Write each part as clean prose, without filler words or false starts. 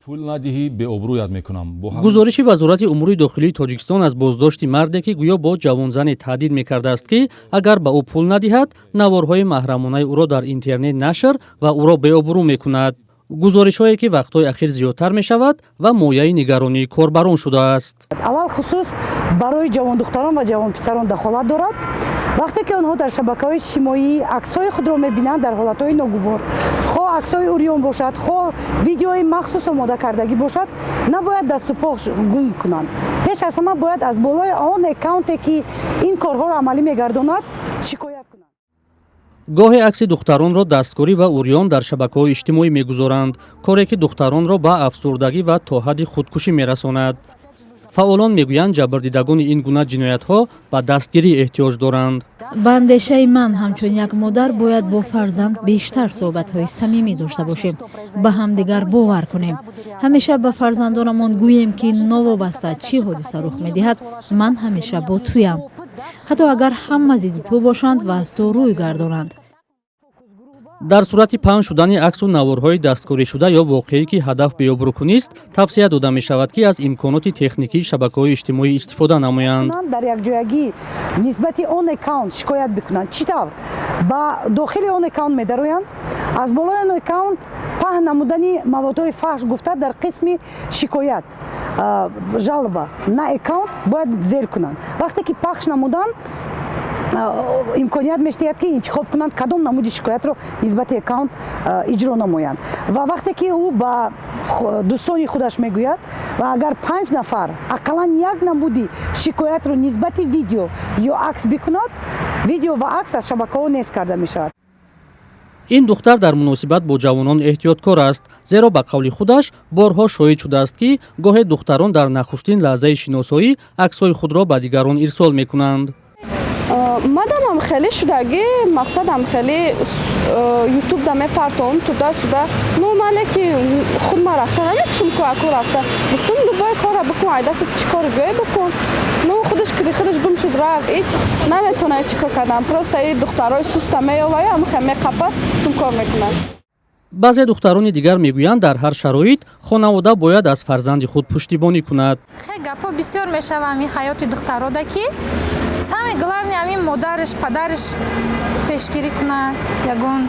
Пул надиҳӣ, беобрӯят мекунам. Гузориши Вазорати умури дохилии Тоҷикистон аз боздошти марде, ки гӯё бо ҷавонзане таҳдид мекардааст, ки агар ба ӯ пул надиҳад, наворҳои маҳрамонаи ӯро дар интернет нашр ва ӯро беобрӯ мекунад. Гузоришҳое, ки вақтҳои ахир зиёдтар мешавад ва мояи нигаронии корбарон шудааст. Алалхусус барои ҷавондухтарон ва ҷавонписарон дахолат дорад. Вақте ки онҳо дар шабакаҳои иҷтимоӣ аксҳои худро мебинанд дар ҳолатҳои ногувор, хоҳ аксҳои урён бошад, хоҳ видеои махсус омода кардагӣ бошад, набояд дасту по гум кунанд. Пеш аз ҳама бояд аз болои он аккаунте, ки ин корҳоро амалӣ мегардонад, шикоят кунанд. Гоҳе акси духтаронро дасткорӣ ва урён дар шабакаҳои иҷтимоӣ мегузоранд, коре ки духтаронро ба афсурдагӣ ва то ҳадди худкушӣ мерасонад. Фаъолон мегӯянд, ҷабрдидагони ин гуна ҷиноятҳо ба дастгирӣ эҳтиёҷ доранд. Ба андешаи ман, ҳамчун як модар бояд бо фарзанд бештар суҳбатҳои самимӣ дошта бошем, ба ҳамдигар бовар кунем. Ҳамеша ба фарзандонамон гӯем, ки новобаста чӣ ҳодиса рух медиҳад, ман ҳамеша бо туям, ҳатто агар ҳама зидди ту бошанд ва аз ту рӯй гардонанд. Дар сурати паҳн шудани аксу наворҳои дасткоришуда ё воқеӣ, ки ҳадаф беобрӯкунист, тавсия дода мешавад, ки аз имконоти техникии шабакаҳои иҷтимоӣ истифода намоянд. Дар якҷоягӣ нисбати он аккаунт шикоят бикунанд. Чӣ тавр? Ба дохили он аккаунт медароянд, аз болои он аккаунт паҳн намудани маводҳои фаҳш гуфта, дар қисми шикоят, жалоба на аккаунт, бояд зер кунанд. Вақте ки пахш намуданд, имконият мешдиҳад, ки интихоб кунанд, кадом намуди шикоятро нисбати аккаунт иҷро намоянд. Ва вақте ки ӯ ба дӯстони худаш мегӯяд ва агар панҷ нафар ақаллан як намуди шикоятро нисбати видео ё акс бикунад, видео ва акс аз шабакаҳо нест карда мешавад. Ин духтар дар муносибат бо ҷавонон эҳтиёткор аст, зеро ба қавли худаш борҳо шоҳид шудааст, ки гоҳе духтарон дар нахустин лаҳзаи шиносоӣ аксҳои худро ба дигарон ирсол мекунанд. Мадамам хеле шудагӣ, мақсадам хеле ютубда мепартовам, туда сюда. Ну, мале ки худ ма рафта намекушам ку, аку рафта гуфтум: «Любой кора бикун, ай дастат чӣ кор биёй, бикун». Ну, худаш киди, худаш гум шуд, рафт. Ҳеч наметавонад чӣ кор кардан. Просто и духтарои суста меёваю, амхе меқапа, сум кор мекунад. Баъзе духтарони дигар мегӯянд, дар ҳар шароит хонавода бояд аз фарзанди худ пуштибонӣ кунад. Хе, гапҳо бисёр мешава ҳамин ҳаёти духтарода, ки самое главное ҳамин модараш, падараш пешгирӣ кунад, ягон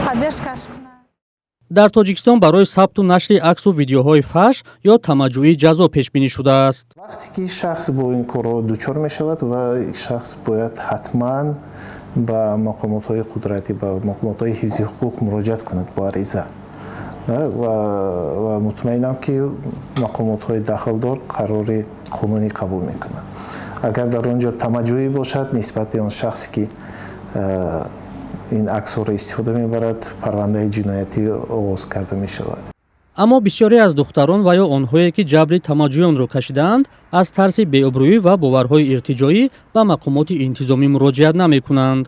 поддержкаш кунад. Дар Тоҷикистон барои сабту нашри аксу видеоҳои фаҳш ё тамаҷӯӣ ҷазо пешбинӣ шудааст. Вақте ки шахс бо ин корҳо дучор мешавад ва шахс бояд ҳатман ба мақомотҳои қудратӣ, ба мақомотҳои ҳифзи ҳуқуқ муроҷиат кунад бо ариза ва мутмаинам, ки мақомотҳои дахлдор қарори қонунӣ қабул мекунанд. Агар дар он ҷо тамаҷӯӣ бошад, нисбати он шахсе, ки ин аксҳоро истифода мебарад, парвандаи ҷиноятӣ оғоз карда мешавад. Аммо бисёре аз духтарон ва ё онҳое, ки ҷабри тамаҷӯёнро кашидаанд, аз тарси беобрӯӣ ва боварҳои иртиҷоӣ ба мақомоти интизомӣ муроҷиат намекунанд.